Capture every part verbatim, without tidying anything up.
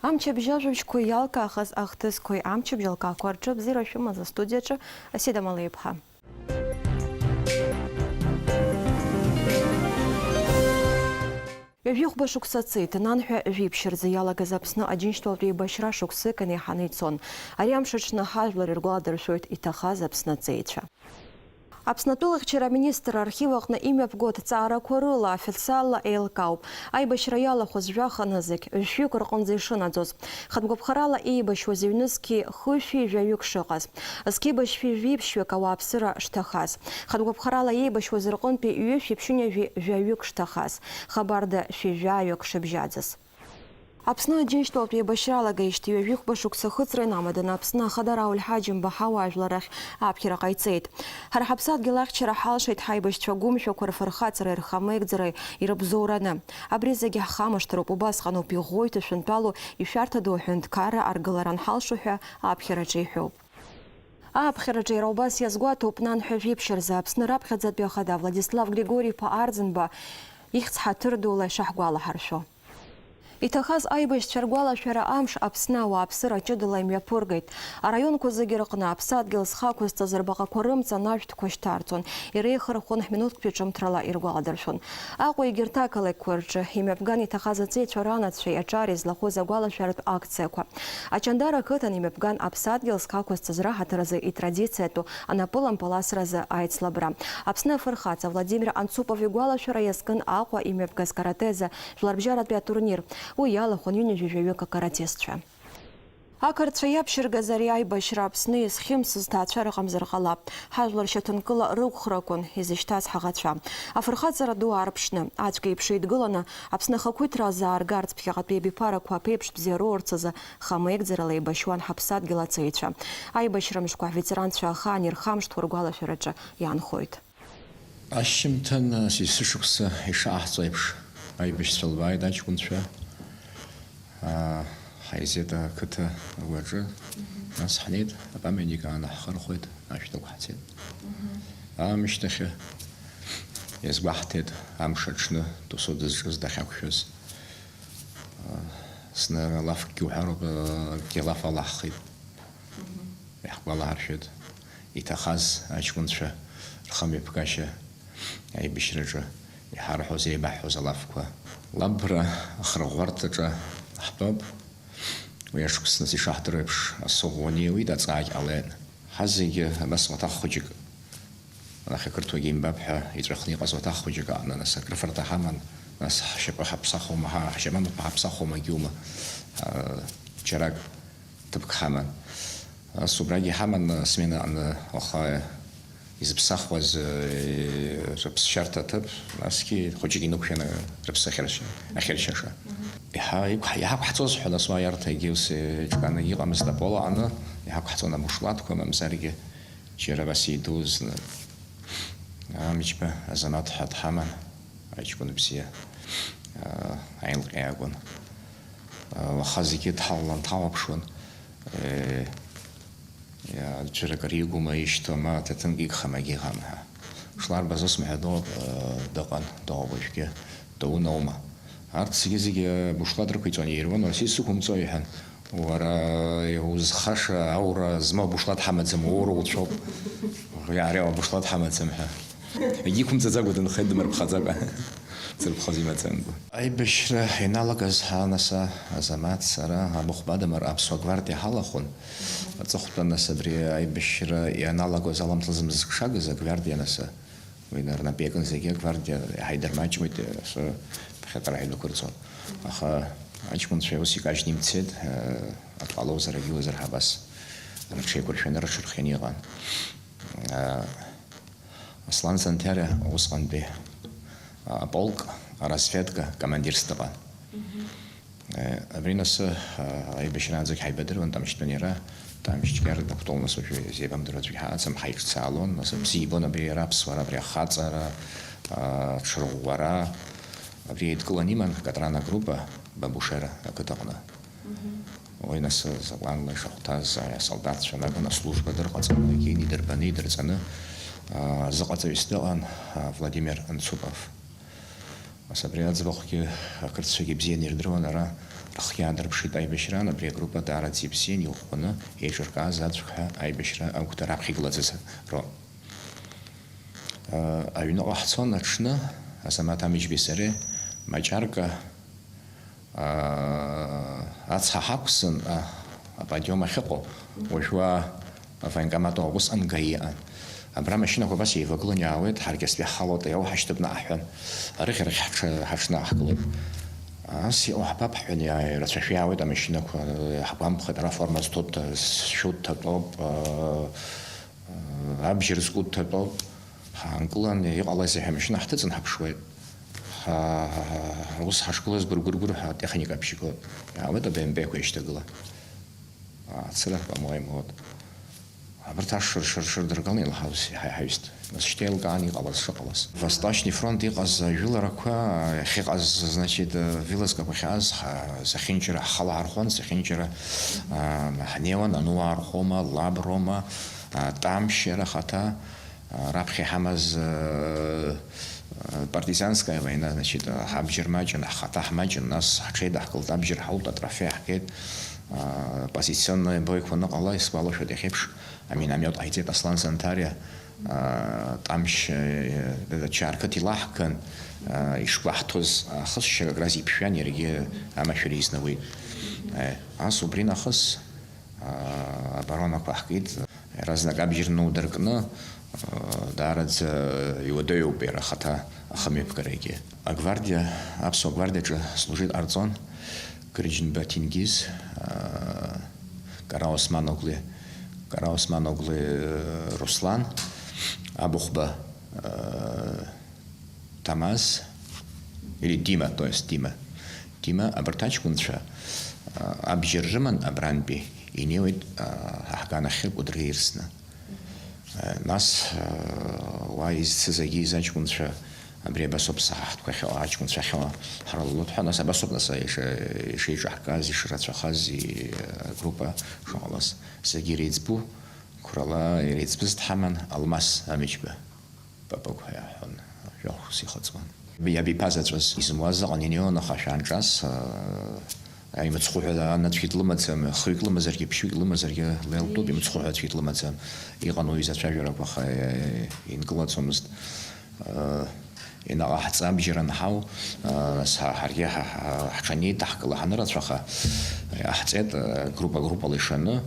Амчыбжь ажәабжьқәа иалкаахаз ахҭысқәеи амчыбжь алкаақәа рҿы бзиара шәымаз астудиаҿы Асида Малеиԥҳа. Ҩажәихәба шықәса цеит, нанҳәа жәиԥшь рзы иалагаз Аԥсны Аџьынџьтәылатә еибашьра шықәсык анеиҳаны ицон. Ари амш аҽны ҳажәлар иргәаладыршәоит иҭахаз Аԥсны аҵеицәа. Аԥсны атәылахьчара аминистр архив аҟны имҩаԥго аҭҵаарақәа рыла официалла еилкаауп, аибашьра иалахәыз жәаха нызқь, жәшәҩык рҟынӡа ишынаӡоз. Хатә гәаԥхарала еибашьуаз ҩнызқьи хышәи жәаҩык шыҟаз. Зқьи быжьшәи жәиԥшьҩык ауааԥсыра шҭахаз. Хатә гәаԥхарала еибашьуаз рҟынтәи ҩышәи ԥшьынҩажәи жәаҩык шҭахаз. Хабарда шәи жәаҩык шыбжьаӡыз. Аԥсны Аџьынџьтәылатә еибашьра алагеижьҭеи ҩажәихәба шықәса ахыҵра инамаданы Аԥсны Ахада Рауль Ҳаџьымба ҳауаажәлар ахь аԥхьара ҟаиҵеит. Ҳара ҳаԥсадгьыл ахьчара ҳалшеит ҳаибашьцәа гәымшәақәа рфырхаҵареи рхамеигӡареи ирыбзоуроуп. Абри зегьы ҳхамышҭроуп, убасҟаноуп иӷәӷәоу иҭашәынтәалоу ишәарҭадоу аҳәынҭқарра аргылара анҳалшо ҳәа аԥхьараҿы иҳәоуп. Ааԥхьараҿы иара убас иазгәаҭоуп, нанҳәа жәиԥшь рзы Аԥсны раԥхьаӡатәи ахада Владислав Григори-иԥа Арӡынба ихьӡ ҳаҭыр дула ишаҳгәалаҳаршәо. Иҭахаз аибашьцәа ргәалашәара амш Аԥсны ауааԥсыра ҷыдала имҩаԥыргеит. Араионқәа зегьы рҟны аԥсадгьыл зхы ақәызҵаз рбаҟақәа рымҵан ажәҭқәа шьҭарҵон, иреихырхәон ҳминуҭктәи ҿымҭрала иргәаладыршәон. Аҟәа егьырҭ ақалақьқәа рҿы имҩаԥган иҭахаз аҵеицәа ранацәеи аҿари злахәыз агәалашәаратә акциақәа. Ачандара ақыҭан имҩаԥган аԥсадгьыл зхы ақәызҵаз раҳаҭыр азы итрадициатәу анапылампыл асразы аицлабра. Аԥсны афырхаҵа Владимир Анцупов игәалашәара иазкын Аҟәа имҩаԥгаз каратэ азы жәларбжьаратәи атурнир. Уи иалахәын ҩынҩажәи жәаҩык акаратистцәа. Ақырҭцәа иаԥшьыргаз ари аибашьра Аԥсны изхьымсыз ҭаацәа рыҟамзар ҟалап. Ҳажәлар шьаҭанкыла рықәхрақәан изышьҭаз ҳаӷацәа. Афырхаҵара ду аарԥшны, ацәгьа еиԥш еидгыланы, Аԥсны ахақәиҭра азааргарц ԥхьаҟатәи абиԥарақәа аԥеиԥш бзиа роурц азы хамеигӡарала еибашьуан ҳаԥсадгьыл аҵеицәа. Аибашьра мшқәа ҳветеранцәа ахаан ирхамышҭуа ргәалашәараҿы иаанхоит. Ашьжьымҭан, а, сесышықәса ишаҟаҳҵо еиԥш, аибашьцәа лбааит аҷкәынцәа. А, ҳаизеит ақыҭа агәаҿы. Нас ҳнеит, апамиатник аанаҳхырхәеит, ашәҭ ықәҳҵеит. Аамышьҭахьы иазгәаҳҭеит, амш аҽны досу дызҿыз дахьақәшәаз. А, зны алафкгьы уҳәароуп, а, акгьы алаф алаҳхит. Иаҳгәалаҳаршәоит, иҭахаз аҷкәынцәа рхымҩаԥгашьа аибашьраҿы иҳарҳәоз, еибаҳҳәоз алафқәа. Лабра ахырӷәӷәарҭаҿы ҳтәоуп. Уи ашықәс зны ишаҳдыруа еиԥш, асы ӷәӷәаны иауит, аҵаагь ҟалеит. Ҳазегьы абас уаҭах хәыҷык, анахь ақырҭуагьы имбап ҳәа иҵәахны иҟаз уаҭах хәыҷык аҟны, нас, акрыфарҭа ҳаман, нас, ҳшьапы ҳаԥсахуама, ҳа-, ҳшьапы ҳаԥсахуама, егьума, а, џьарак ҭыԥк ҳаман. Ас убрагьы иҳаман, смена аҟны уаха изыԥсахуаз, э, рыԥсшьарҭа аҭыԥ, насгьы хәыҷык инықәшәаны рыԥсы ахьыршьа-, ахьыршьаша. Иҳа-, иқә-, иҳақәҳҵоз ҳәа, нас уа иарҭагьы ус, э, еиҿкааны иҟамызт, аполо аҟны иҳақәҳҵон абушлатқәа, мамзаргьы џьара абас идузны. Амчба Азамаҭ ҳәа дҳаман, аҷкәын бзиа, а, аилҟьа иакәын. А, уаха зегьы дҳалалан дҳалаԥшуан. Э, иа-, џьара акыр игума, ишьҭоума, аҭаҭынгьы игхама, егьигхама ҳәа. Шларбаз ус мҳәа дыҟоуп, э, дыҟан, дыҟоуп уажәгьы, дауноума. Арҭ зегьы-зегьы, э, бушлат рықәиҵон, ируан, уара сисықәымҵо, иҳәан. Уара, э, узхаша аура змоу бушлат ҳамаӡам, уоура уцәоуп. Иаареиуа бушлат ҳамаӡам ҳәа. Егьиқәымҵаӡакәа дынхеит дымырԥхаӡакәа. Дзырԥхоз имаӡамкәа. Аибашьра ианалагаз ҳанаса, Азамаҭ, сара, Абыхәба Адамыр аԥсуа гвардиа ҳалахәын. Аҵыхәтәан, нас, абри аибашьра ианалагоз аламҭалаз мызкы шагыз агвардиа, нас, уи рнапы иакын зегьы, агвардиа иаҳа идырмаҷуеит, асы ԥхьаҟара ҳаидәықәырҵон. Аха аҷкәынцәа ус икажьны имцеит, э, ак ҟалозар, ак иуазар ҳәа абас рҽеиқәыршәаны рыҽырхианы иҟан. Э, Аслан Занҭариа усҟантәи аполк, аразведка командирс дыҟан. Мгм. Э, абри нас, а, аибашьраанӡагь ҳаибадыруан, Тамшьтәан иара, Тамшьтәгьар дақәтәоу, нас уажәы изеибамдыруа аӡәгьы ҳаҟаӡам, ҳаиҿцаалон, нас бзиа ибон абри иара аԥсуара, абри ахаҵара, а, аҽырӷәӷәара, абри еидкыланы иман Катран агруппа Бабушера ақыҭаҟны. Мгм. Уи нас закәанла ишахәҭаз, аи асолдаҭцәа наганы аслужба дырҟаҵаны, егьин идырбаны, идырҵаны, аа, зыҟаҵаҩыс дыҟан, аа, Владимир Анцупов. Нас абри аӡбахәгьы ақырҭцәагьы бзианы ирдыруан, ара Рхы иаадырԥшит аибашьраан, абри агруппа даараӡа ибзиан, иӷәӷәаны еиҿыркааз аӡәк ҳәа аибашьра агәҭа раԥхьа игылаӡаз роуп. Аҩныҟа ҳцон аҽны, Асамаҭ Амыџьбеи сареи, Маҷарка, ацҳа ҳақәсын, аподиум ахьыҟоу, уажәы уа авоенкомат ыҟоуп, усҟан гаи ыҟан. Абра амашьынақәа абас еивагыланы иаауеит, ҳаргьы астәи ҳхалоит, иауҳашьҭып наҟ ҳҳәан, арыӷьарахь ҳҽы-, ҳаҽнаҳкылоит. Ас иҟоу ҳбап ҳҳәан, иа-, ирацәашәа иаауеит амашьынақәа, ҳгәамԥхеит, ара аформа зҭоу ҭа-, зшәу ҭатәоуп, аа, абџьар зку ҭатәоуп. Ҳаанкылан, иҟалазеи ҳәа амашьына ҳҭыҵын ҳаԥшуеит. Ҳа-, ус ҳашгылаз гәыргәыргәыр ҳәа атехника абжьы гоит. Иаауеит аб м п-қәа еишьҭагыла. Ацыра, по-моему, вот. Абарҭ ашыр-шыр-шыр дыргылан илҳаус иҳаиҳаҩст. Нас шьҭа еилкаан иҟалаз шыҟалаз. Восточный фронт иҟаз ажәыларақәа, иахьыҟаз, значит, вылазкақәа ахьааз, ҳа-, зехьынџьара ҳхала ҳархәон, зехьынџьара, а, ҳнеиуан, Ануаа рхәома, Лаб роума, а, Тамшь иара ахаҭа, а, раԥхьа иҳамаз, а, Партизанская война, значит, ҳабџьар маҷын, ҳхаҭа ҳмаҷын, нас ҳҽеидаҳкылт, абџьар ҳаулт, атрофеи ҳгеит, а, позиционные боиқәа аныҟала, исгәалашәоит иахьеиԥш, аминомет ҟаиҵеит Аслан Занҭариа, а, Тамшь, э, чаарқыҭ илаҳган, а, ишгәаҳҭоз ахысшьара акраз иԥжәан, иаргьы амашәыр изнауеит. Э, ас убри нахыс, аа, абаронақәа ҳкит. Иаразнак абџьар нудыркны, аа, даараӡа иуадаҩуп иара ахаҭа ахымҩаԥгарагьы. Агвардиа, аԥсуа гвардиаҿы служит ҟарҵон Грыџьынба Ҭенгиз, аа, Кара Осман-оглы, Кара Осман-оглы Руслан, Абыхәба, аа, Тамаз, или Дима, то есть Дима. Дима, абарҭ аҷкәынцәа, а, абџьар рыман абрантәи, инеиуеит, а, ҳаҳганахьы Кәыдры ирсны. А, нас, а, уа изцыз агьиз аҷкәынцәа, абри абасоуп саҳаҳтәқәа ахьыҟоу, аҷкәынцәа ахьыҟоу ҳрылалоит ҳәа, нас абасоуп, нас, иша-, ишеиҿаҳкааз, ишрацәахаз, и-, агруппа шыҟалаз. Зегьы иреиҵбу, қәрала иреиҵбыз дҳаман Алмас Амыџьба. Папагә ҳәа иаҳҳәон, жәохәс ихыҵуан. Иабиԥазаҵәыз изымуаз ыҟан, инеиуан, аха шәанҿас, аа, имыцхәы ҳәа анаӡәгьы длымаӡам, хҩык лымазаргьы, ԥшьҩык лымазаргьы леилтәуп, имыцхәы ҳәа аӡәгьы длымаӡам. Иҟан уи изацәажәарақәа, аха, э, инкылацәомызт. Э, инаҟа ҳҵабжьара анҳау, э, нас ҳа-, ҳаргьы ҳа-, ҳа-, ҳҽанеиҭаҳкыла ҳанырацәаха, иаҳҵеит, э, группа-группала ишаны,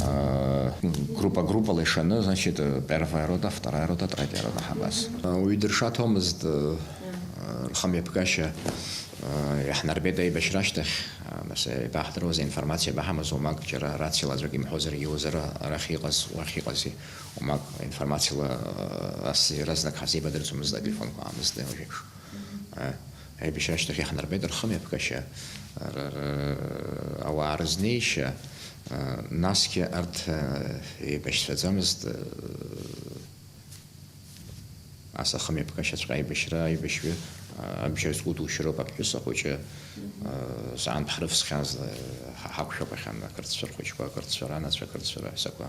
э, группа-группала ишаны, значит, э, первая рота, вторая рота, третья рота ҳабаз. Э, уаҩы дыршаҭомызт, э, рхымҩаԥгашьа, э, иаҳнарбеит аибашьра ашьҭахь, э, нас, э, ибаҳдыруаз, информациа баҳамыз, уамак џьара рациала аӡәк имҳәозаргьы, иуазар арахь иҟаз, уахь иҟази, уамак информациала, э, ас иаразнак ҳазеибадырӡомызт, ателефонқәа аамызт, уажә еиԥш. Э, аибашьра ашьҭахь иаҳнарбеит рхымҩаԥгашьа, р-, р-, ауаа рызнеишьа, э, насгьы арҭ, э, еибашьцәаӡамызт, э, Ас ахымҩаԥгашьаҵәҟьа аибашьра, аибашьҩы, а, абџьар зку душьыроуп аԥҳәыс ахәыҷы, а, заан ҳрывсхьаз, а, ҳа-, ҳақәшәақәахьан ақырҭцәа рхәыҷқәа, ақырҭцәа ранацәа, ақырҭцәа раҳәсақәа,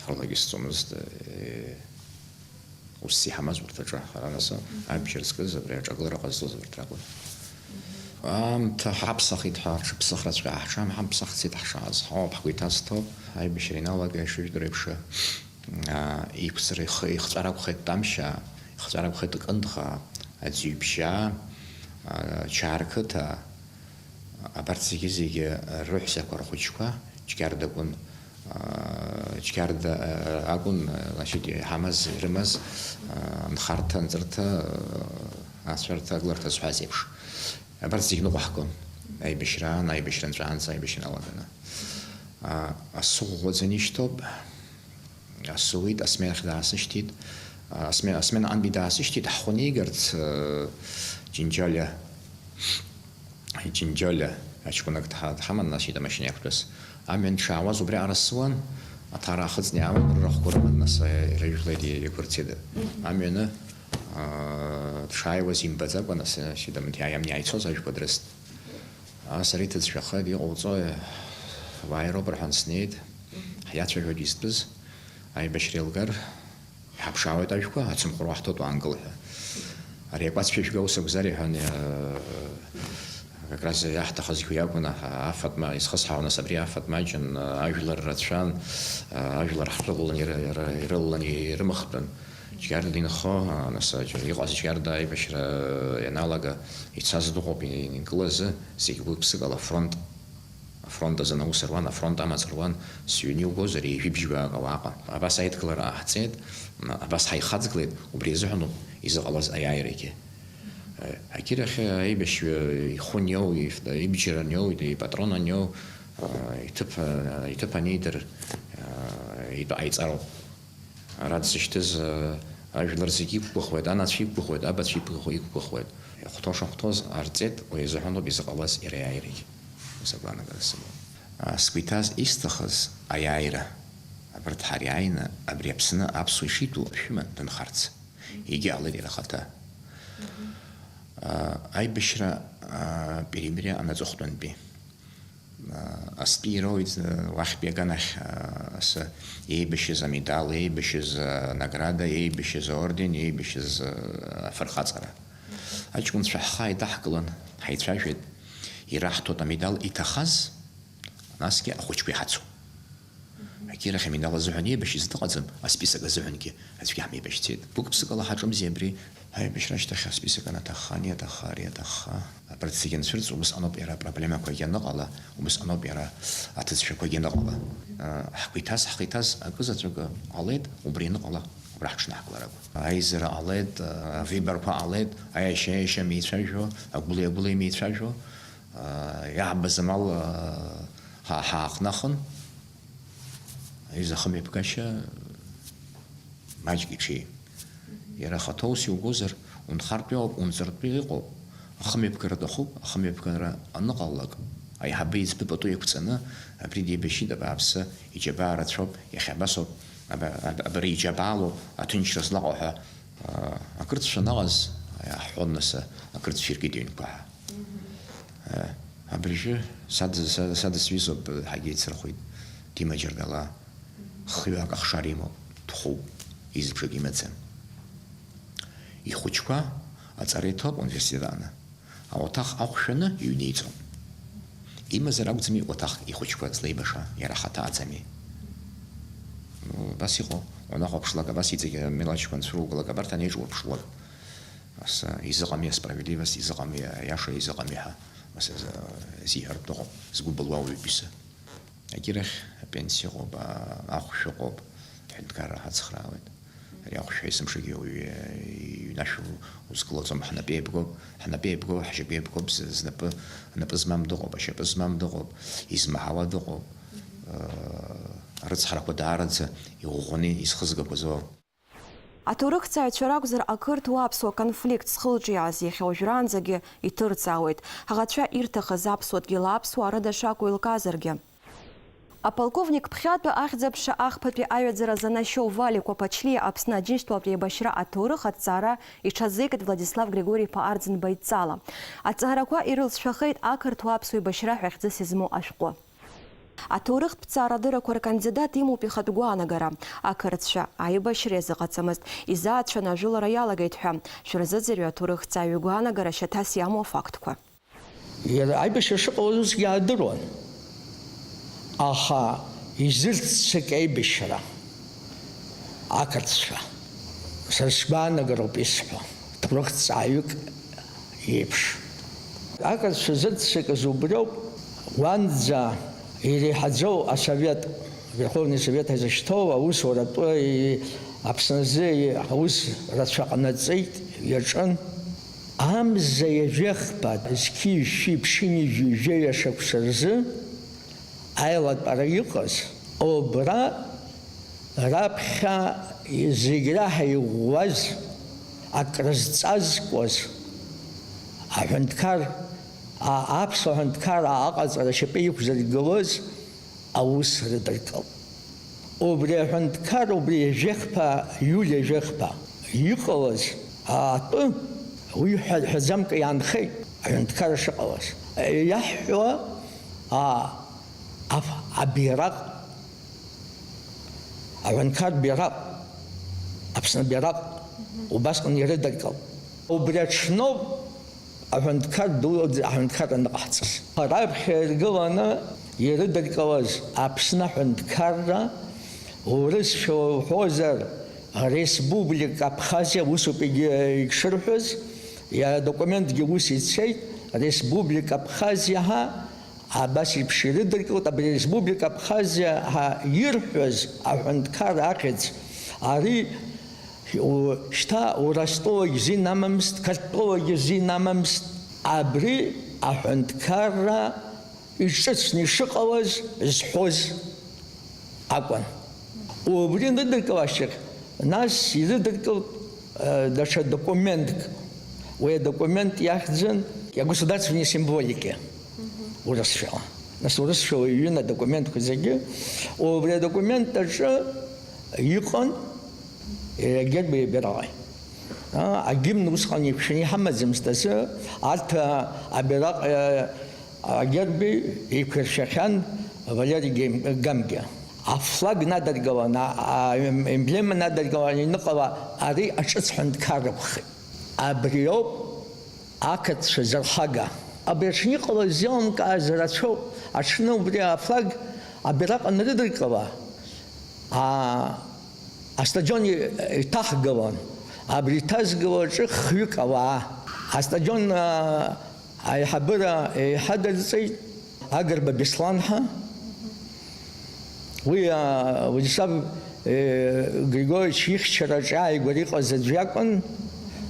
ҳрылагьы сҵомызт, е, усс иҳамаз урҭ аҿы, ҳара нас абџьар зкыз, абри аҿагылара ҟазҵоз урҭ ракәын. Аамҭа ҳаԥсахит ҳәа, аҽыԥсыхраҵәҟьа ҳҽамҳамԥсахцеит ҳшааз, ҳауап ҳгәы иҭазҭоуп, аибашьра иналагеит, ишыжәдыруа еиԥш. Аа, иқәҵара ихы, ихҵәара акәхеит Тамшьаа, ихҵәара акәхеит Кындӷаа, Аӡҩыбжьаа, аа, Чаарқыҭа, абарҭ зегьы-зегьы рыҳәсақәа рхәыҷқәа Џьгьарда акәын, аа, Џьгьарда, аа, акәын, значит, иҳамаз, ирымаз, аа, нхарҭа, нҵырҭа, аа, ацәарҭа, агыларҭа зҳәаз еиԥш. Абарҭ зегь ныҟәаҳгон, аибашьраан, аибашьра нҵәаанӡа, аибашьра налаганы. Аа, асы ӷәӷәаӡаны ишьҭоуп. Асы уит, асменахь даасышьҭит. Асме-, асменаҟынтәи даасышьҭит, ҳхәы неигарц, э, Џьынџьолиа, Џьынџьолиа аҷкәынак дҳа-, дҳаман, нас ида амашьына иақәтәаз. Амҩан дшаауаз убриаҟара сыуан, аҭара аахыҵны иаауан, рырахәқәа рыман, нас, э, ирыжәлеит, иқәырцеит. Амҩаны, э, дшааиуаз имбаӡакәа, нас, э, сида амҭ иааиамни иааицоз ажәқәа дрыст. Ас ари ҭыӡшәахеит, иҟауҵои? Уааироуп рҳәан снеит. Ҳиацәажәоит изтәыз, аибашьра еилгар, иҳаԥшаауеит ажәқәа, ацымхәыруа ҳҭоит уаангыл ҳәа. Ари акәацшәа шәга ус акәзар, иҳәан, иа-, Как раз иаҳҭахызгьы уи акәын, афатә ма-, исхысҳауан, нас абри афатә маҷын, ажәлар рацәан, ажәлар ҳрылалан ира-, ира-, ирылалан ирымхтәын. Џьгьарда инхо, нас, џьа-, иҟаз џьгьарда аибашьра ианалага, ицаз дыҟоуп, инкылазы, зегь гәык-ԥсыкала афронт, афронт азын аус руан, афронт амаҵ руан, сҩны иугозар, ҩажәи бжьбаак ауаа ыҟан. Абас аидгылара ҟаҳҵеит, абас ҳаихаҵгылеит, убри азыҳәаноуп изыҟалаз аиааирагьы. Агьырахь аибашьҩы ихәы аниоу, иф-, ибџьар аниоу, ипатрон аниоу, иҭыԥ, иҭыԥ анидыр, итәы ҟаиҵароуп. Ара дзышьҭыз ажәлар зегьы иқәгәыӷуеит, анацәа иқәгәыӷуеит, абацәа иқәгәыӷуа-, иқәгәыӷуеит. Ихәҭоу шахәҭоуз ҟарҵеит, уи азыҳәаноуп изыҟалаз иара иааирагь. Ус агәаанагара сымоуп. Сгәы иҭаз, исҭахыз аиааира. Абарҭ ҳара иааины абри Аԥсны аԥсуа ишитәу шәыман дынхарц. Егьа ҟалеит иара ахаҭа. Аибашьра, перемириа анаҵыхәтәантәи. Астәи ироуит, уахьтәи аганахь, асы, еибашьыз амедал, еибашьыз анаграда, еибашьыз аорден, еибашьыз афырхаҵара. Аҷкәынцәа ҳхы ааидаҳкылан, ҳаицәажәеит, ираҳҭоит амедал иҭахаз, насгьы ахәыҷқәа иҳацу. Агьырахь амедал азыҳәан еибашьыз дыҟаӡам, асписок азыҳәангьы аӡәгьы ҳмеибашьцеит. Гәык-ԥсыкала ҳаҿымзи абри. Аибашьра ашьҭахь асписок анаҭахха, ани аҭахха, ари аҭахха. Абарҭ зегьы анцәырҵ, убысҟаноуп иара апроблемақәагьы аныҟала, убысҟаноуп иара аҭыӡшәақәагьы аныҟала. Ҳгәы иҭаз, ҳхы иҭаз акызаҵәык ҟалеит, убри аныҟала, убра ҳҽнаҳкылар акәын. Аизара ҟалеит, авибарқәа ҟалеит, аиашьа-аиашьа меицәажәо, агәыла-агәыла имеицәажәо, иаҳбаз амал ҳа-, ҳаахнахын. Аҩыза ахымҩаԥгашьа маҷк иҽеим. Иара ахаҭа ус иугозар, унхартә иҟоуп, унҵыртәы иҟоуп. Ахымҩаԥгара аҭахуп, ахымҩаԥгара аныҟалалак, аиҳабы иӡбы пату иқәҵаны, абри деибашьит, абааԥсы, иџьабаа рацәоуп, иахьа абасоуп, аба-, аб-, абри иџьабаалоуп, аҭынчра злаҟоу ҳәа, аа, акырцәа анаҟаз, иаҳҳәон, нас, акырцәа иркит иҩнқәа ҳәа. Абыржәы сад-, са-, садысҩызоуп, ҳагьеицырхәеит, Дима Џьардала. Хҩык ахшара имоуп, дхәуп, изыбжак имаӡам. Ихәыҷқәа аҵара иҭоуп ауниверситет аҟны. Ауаҭах ахәшәаны иҩнеиҵон. Имазар акәӡами уаҭахк ихәыҷқәа злеибаша, иара ахаҭа аӡами? Ну, абас иҟоу, унахәаԥшлак, абас иҵегь амилаҭ ҷкәынцәа ругалак, абарҭ анеиҿурԥшлак. Ас, изыҟами асправедливость, изыҟами аиаша, изыҟами ҳәа. Ас, зиҳәартә дыҟоуп, згәы былуа ауаҩытәыҩса. Агьырахь апенсиа ыҟоуп, а-, ахәшә ыҟоуп, аҳәынҭқарра ҳацхраауеит. Ари ахәшә есымшагьы уаҩы иҩнашәо узкылаӡом, ҳнапы еибгоуп, ҳнапы еибгоуп, ҳшьапы еибгоуп, з-, знапы, анапы змам дыҟоуп, ашьапы змам дыҟоуп, измаҳауа дыҟоуп. Э, арыцҳарақәа даараӡа иӷәӷәаны изхызгақәаз ыҟоуп. Аҭоурыхҭҵааҩцәа ракәзар, ақырҭуа-аԥсуа конфликт зхылҿиааз иахьа уажәраанӡагьы иҭырҵаауеит, ҳаӷацәа ирҭахыз аԥсуа дгьыл аԥсуаа рыда шакәу еилкаазаргьы. Аполковник ԥхьатәы ахьӡ-аԥша ахԥатәи аҩаӡара занашьоу Валико Ԥачлиа Аԥсны Аџьынџьтәылатә еибашьра аҭоурых аҭҵаара иҽазикит Владислав Григори-иԥа Арӡынба идҵала. Аҭҵаарақәа ирылҵшәахеит ақырҭуа-аԥсуа еибашьра ҳәа хьӡыс измоу ашәҟәы. Аҭоурыхтә ҭҵаарадырақәа ркандидат имоуп ихатә гәаанагара, ақырҭцәа аибашьра иазыҟаҵамызт, изаацәаны ажәылара иалагеит ҳәа, шәырзыӡырҩы аҭоурыхҭҵааҩы игәаанагара шьаҭас иамоу афактқәа. Иара аибашьра шыҟалаз усгьы аадыруан, аха изырццакит аибашьра ақырҭцәа. Сара сгәаанагароуп исҳәо, ҭоурыхҭҵааҩык иеиԥш. Ақырҭцәа зырццакыз убриоуп, уанӡа иреиҳаӡоу асовет, Верховный Совет ҳәа изышьҭоу аусуратәы и-, Аԥсназы и-, аус рацәа ҟанаҵеит, иаҿын. Амза ҩажәихԥа, зқьи жәшәи ԥшьынҩажәи жәаҩа шықәса рзы аилатәара иҟаз, убра раԥхьа зегь раҳа иӷәӷәаз, акрызҵазкуаз аҳәынҭқар, а-, аԥсуа ҳәынҭқар аҟаҵара ашьапы иқәзыргылоз аус рыдыркылт. Убри аҳәынҭқар, убри ҩажәихԥа, июль ҩажәихԥа иҟалаз атәы уи ҳәа-, ҳәаӡамкәа иаанхеит, аҳәынҭқар шыҟалаз. Иаҳҳәо, а, аф-, абираҟ, аҳәынҭқар бираҟ, Аԥсны бираҟ убасҟан ирыдыркылт. Убри аҽноуп аҳәынҭқар ду, аҳәынҭқарра аныҟаҳҵаз. Раԥхьа иргыланы ирыдыркылаз Аԥсны аҳәынҭқарра, урысшәа уҳәозар, Республика Абхазиа, усоуп егьи-, егьшырҳәоз, иара адокументгьы ус ицеит, Республика Абхазиа ҳәа абас еиԥш ирыдыркылт, абри Республика Абхазиа ҳәа ирҳәоз аҳәынҭқар ахьӡ, ари у-, шьҭа Урыстәылагь зин амамызт, Қырҭтәылагь зин амамызт, абри аҳәынҭқарра иҿыцны ишыҟалаз зҳәоз акәын. Убри анрыдыркылашьҭахь, нас ирыдыркылт, э, даҽа документк. Уи адокумент иахьӡын «О государственной символике» урысшәала. Нас урысшәала иҩын адокументқәа зегьы. Убри адокумент аҿы иҟан, э, агерби абираҟи. А, агимн усҟан еиқәшәаны иҳамаӡамызт азы, арҭ, а, абираҟ, э, агерби еиқәиршәахьан Валери Гем-, Гамгьы. Афлаг надыркылан, а, а, эм-, эмблема надыркылан иныҟала ари аҿыц ҳәынҭқар ракәхеит. Абриоуп ақырҭцәа зырхага. Абри аҽны иҟалаз зеилымкааз рацәоуп. Аҽны убри афлаг абираҟ анрыдыркыла, а, астадион и-, иҭахгылон. Абри иҭазгыло аҿы хҩык ауаа. Астадион, а, аиҳабыра еиҳадырҵеит Агрба Беслан ҳәа. Уи, а, Владислав, э, Григорьевич ихьчараҿы ааигәара иҟаз аӡә иакәын,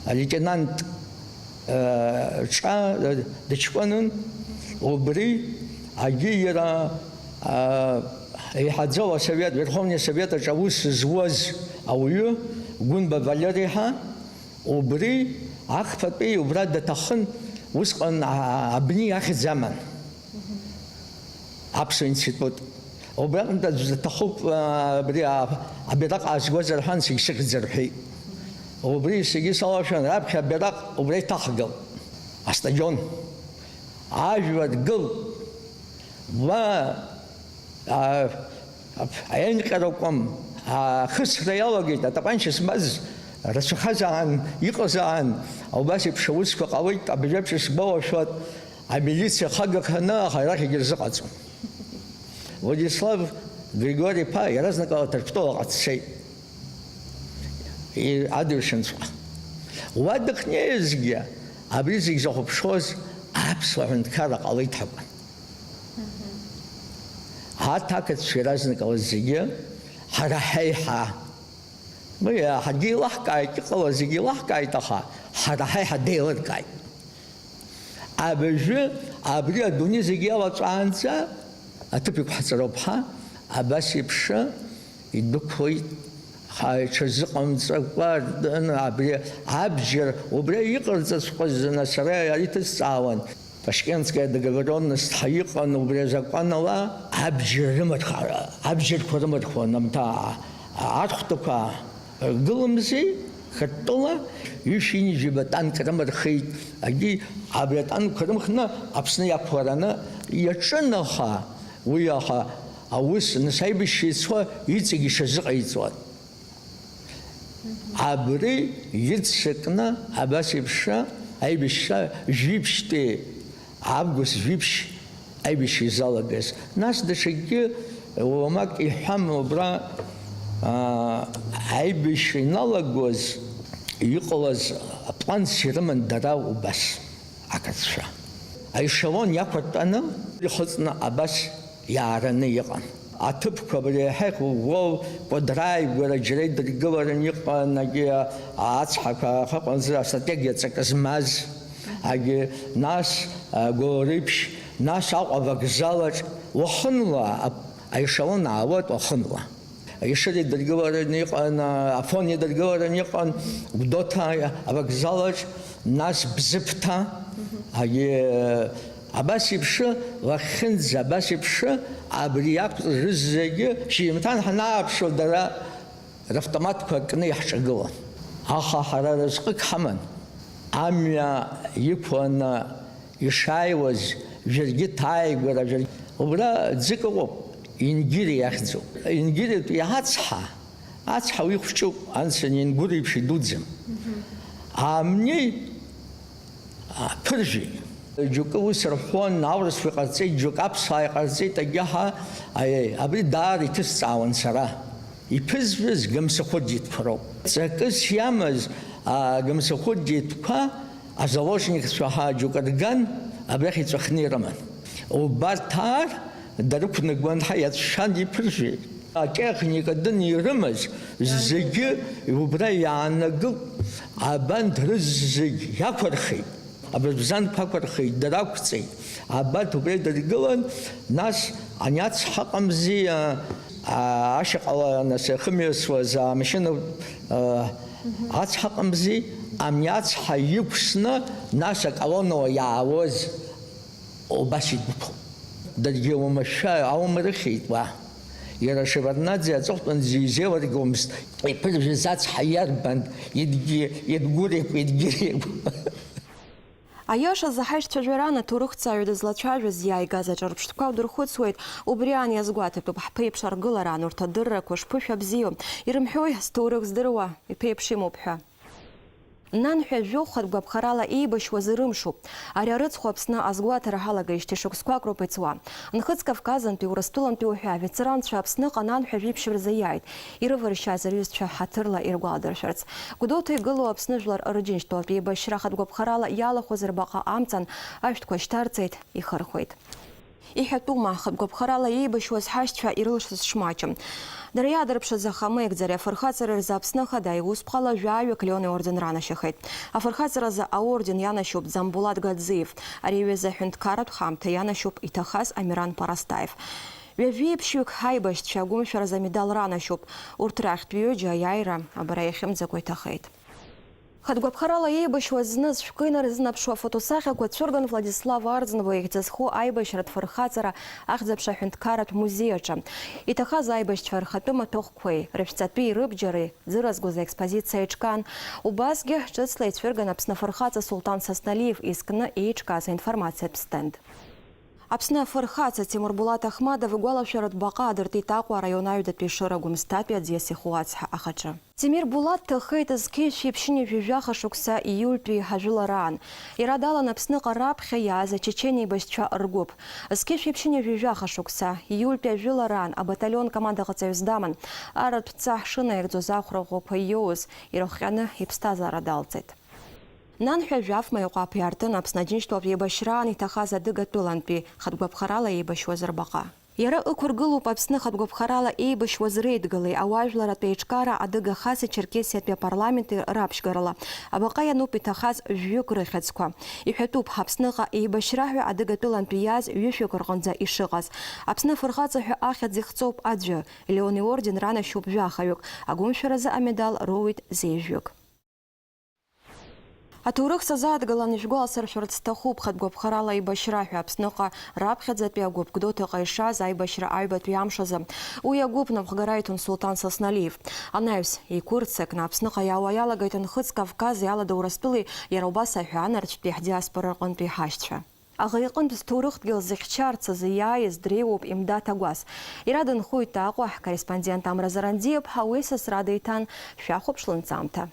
алеитенант, э, ҿа, э, дыҷкәынын. Убри агьи иара, а, еиҳаӡоу асовет, Верховный Совет аҿы аус зуаз ауаҩы, Гәынба Валери ҳәа, убри ахԥатәи убра даҭахын, усҟан, а, абни ахьӡ аман. Аԥсуа институт. Убраҟынтә аӡә даҭахуп, а, абри, а, абираҟ аазгозар ҳәа, сагьсыхьӡар ҳәеит. Убри саргьы салашәан, раԥхьа абираҟ убра иҭахгылт. Астадион. Ажәлар гылт. Уа, а, а, аинҟьарақәа, а, ахысра иалагеит, атапанча змаз рацәахазаан, иҟазаан, убас еиԥш аусқәа ҟалеит, абыржәеиԥш сгәалашәоит, амилициа хагаханы, аха арахь егьырзыҟаҵом. Владислав Григори-иԥа иаразнакала Ҭырқәтәылаҟа дцеит. И-, адыршанҵәҟьа. Уа дыхнеизгьы, абри зегь захәаԥшуаз аԥсуа ҳәынҭқарра ҟалеит ҳәа акәын. Аҭакацәа иаразнакала зегьы ҳара ҳаиҳа. Уи ҳаргьы илаҳкааит, иҟалаз зегьы илаҳкааит, аха ҳара ҳаиҳа деилыркааит. Абыржәы абри адунеи зегьы иалаҵәаанӡа аҭыԥ иқәҳҵароуп ҳәа, абас еиԥш идәықәлеит, ҳа иҽазыҟамҵакәа, абри абџьар, убри иҟарҵаҵәҟьаз, нас сара ари ҭысҵаауан. Ташкентская договорённость ҳәа иҟан, убри азакәан ала абџьар рымырхара, абџьарқәа рымырхуан, амҭаа архәҭақәа. Гылымзи, Қырҭтәыла ҩышәи ҩынҩажәаба танк рымырхит, агьи абри атанкқәа рымхны Аԥсны иақәлараны иаҿын, аха уи аха аус, нас аибашьцәа ицо иҵегь ишазыҟаиҵон. Абри иццакны абас еиԥш аибашьцәа жәиԥшьтәи август жәиԥшь аибашьра изалагаз. Нас даҽакгьы уамак иҳәам убра, аа, аибашьра иналагоз иҟалаз апланс ирыман дара убас, ақырҭцәа. Аешелон иақәыртәаны ихыҵны абас иаараны иҟан. Аҭыԥқәа абри иаҳа иӷәӷәоу Кәыдры ааигәара џьара идыргыларан иҟан, агьи ацҳақәа ахаҟынӡа астратегиа ҵакы змаз, агьи нас, а, Гәылрыԥшь, нас Аҟәа авокзалаҿ уахынла, ап-, аешелон аауеит уахынла. Ешыра идыргыларан иҟан, а, Афон идыргыларан иҟан, Гәдоуҭа авокзалаҿ, нас Бзыԥҭа, агьи, Абас еиԥш, уахьынӡа, абас еиԥш, абри иақәҵаз зегьы шьыжьымҭан ҳанааԥшуа, дара равтоматқәа кны иаҳҿагылан. Аха ҳара разҟык ҳаман. Амҩа иқәланы ишааиуаз, жәыргьыҭ ааигәара, жәыр-, убра ӡык ыҟоуп, Ингири иахьӡуп. Ингиритәи ацҳа, ацҳа уи хәҷуп, анцәа Ингур еиԥш идуӡӡам. Амни Аԥыржәеит. Џьоукы ус рҳәон, аурысқәа иҟарҵеит, џьоук аԥсуаа иҟарҵеит, агьаҳа, аиеи, абри даара иҭысҵаауан сара. Иԥызжәаз гымсахәыдиҭқәа роуп. Ҵакыс иамаз, а, гымсахәыдиҭқәа азаложникцәа ҳәа џьоук рган, абрахь иҵәахны ирыман. Убарҭ аар, дарықәнагон ҳәа иацәшәан иԥыржәеит. Атехника дын ирымаз зегьы убра иаанагылт, абанҭ рызегь иақәырхит, абырбзанқәа ақәырхит, драқәҵеит. Абарҭ убра идыргылан, нас ани ацҳа ыҟамзи, а, а, ашьаҟала нас иахымҩасуаз амашьына, а, ацҳа ыҟамзи, ани ацҳа иқәсны, нас аколоннала иаауаз. Убас игәыԥхоуп. Даргьы уамашәа аумырхьеит уа. Иара Шеварднаӡе аҵыхәтәанӡа изеилыргомызт, иԥыржәаз ацҳа иарбан, идгьы, идгәыригә, идгьыригә. Аиашазы, ҳаишьцәа жәаран аҭоурыхҭҵааҩы дызлацәажәоз иааигаз аҿырԥштәқәа удырхәыцуеит. Убри аан иазгәаҭатәуп, ҳԥеиԥш аргылараан урҭ адыррақәа шԥышәабзиоу. Ирымҳәои, зҭоурых здыруа, иԥеиԥш имоуп ҳәа. Нанҳәа жәохә хатә гәаԥхарала еибашьуаз ирымшуп. Ари арыцхә Аԥсны азгәаҭара ҳалагеижьҭеи шықәсқәак роуп иҵуа. Нхыҵ Кавказынтәи, Урыстәылантәи уҳәа аветеранцәа Аԥсныҟа нанҳәа жәиԥшь рзы иааит, ирываршьааз рҩызцәа ҳаҭырла иргәаладыршәарц. Гәдоуҭа игылоу Аԥсны жәлар Рџьынџьтәылатә еибашьра хатә гәаԥхарала иалахәыз рбаҟа амҵан ашәҭқәа шьҭарҵеит, ихырхәеит. Иҳәатәума, хатә гәаԥхарала еибашьуаз ҳашьцәа ирылшаз шмаҷым? Дара иаадырԥшыз ахамеигӡареи афырхаҵареи рзы Аԥсны Ахада иусԥҟала жәаҩык Леон иорден ранашьахеит. Афырхаҵаразы аорден ианашьоуп Ӡамбулаҭ Гадзиев, ари аҩыза аҳәынҭқарратә ҳамҭа ианашьоуп иҭахаз Амиран Парастаев. Ҩажәеиԥшьҩык ҳаибашьцәа агәымшәаразы амедал ранашьоуп. Урҭ рахьтә ҩыџьа аиааира абара иахьымӡакәа иҭахеит. Хатә гәаԥхарала еибашьуаз зны зшәҟәы инарзынаԥшуа афотосахьақәа цәырган Владислав Арӡынба ихьӡ зху аибашьратә фырхаҵара ахьӡ-аԥша аҳәынҭқарратә музеи аҿы. Иҭахаз аибашьцәа рхатәы маҭәахәқәеи, рышәҵатәи, рыбџьареи зырызгоз аекспозициа еиҿкаан. Убасгьы ҿыцла ицәырган Аԥсны афырхаҵа Сулҭан Сасналиев изкны еиҿкааз аинформациатә стенд. Аԥсны афырхаҵа Тимур Булат Ахмадов игәалашәаратә баҟа адыртит Аҟәа араион аҩбатәи Шыра Гәымсҭатәи аӡиас иху ацҳа ахаҿы. Темир Булат дҭахеит зқьи жәшәи ԥшьынҩажәи жәаха шықәса ииультәи ажәылараан. Иара далан Аԥсныҟа раԥхьа иааз ачечен еибашьцәа ргәыԥ. Зқьи жәшәи ԥшьынҩажәи жәаха шықәса ииультәи ажәылараан абаталион командаҟаҵаҩыс даман. Арратә ҵа шынаигӡоз ахәра ӷәӷәақәа иоуз ирыхҟьаны иԥсҭазаара далҵит. Нанҳәа жәаф Маиҟәаԥ иаартын Аԥсны Аџьынџьтәылатә еибашьраан иҭахаз адыгатәылантәи хатә гәаԥхарала еибашьуаз рбаҟа. Иара ықәыргылоуп Аԥсны хатә гәаԥхарала еибашьуаз реидгылеи ауаажәларратә еиҿкаара Адыга Хаси Черкесиатәи апарламенти раԥшьгарала. Абаҟа иануп иҭахаз жәҩык рыхьӡқәа. Иҳәатәуп, Аԥсныҟа еибашьра ҳәа адыгатәылантәи иааз ҩышәҩык рҟынӡа ишыҟаз. Аԥсны афырхаҵа ҳәа ахьӡ ихҵоуп аӡәы, Леон иорден ранашьоуп жәахаҩык, агәымшәаразы амедал роуеит зеижәҩык. Аҭоурых сазааҭгылан ишәгәаласыршәарц сҭахуп, хатә гәаԥхарала еибашьра ҳәа Аԥсныҟа раԥхьаӡатәи агәыԥ Гәдоуҭаҟа ишаз аибашьра аҩбатәи амш азы. Уи агәыԥ напхгара иҭон Сулҭан Сасналиев. Анаҩс, еиқәырццакны Аԥсныҟа иаауа иалагеит Нхыҵ Кавкази Аладоу Урыстәылеи, иара убас аҳәаанырцәтәи ҳдиаспора рҟынтәи ҳашьцәа. Аӷа иҟынтә зҭоурыхҭгьы лзыхьчарц азы иааиз дреиуоуп Имдаҭ Агәас. Иара дынхоит Аҟәа, ҳкорреспондент Амра Заранӡиаԥҳа уи сасра деиҭан, шәахәаԥш лынҵамҭа.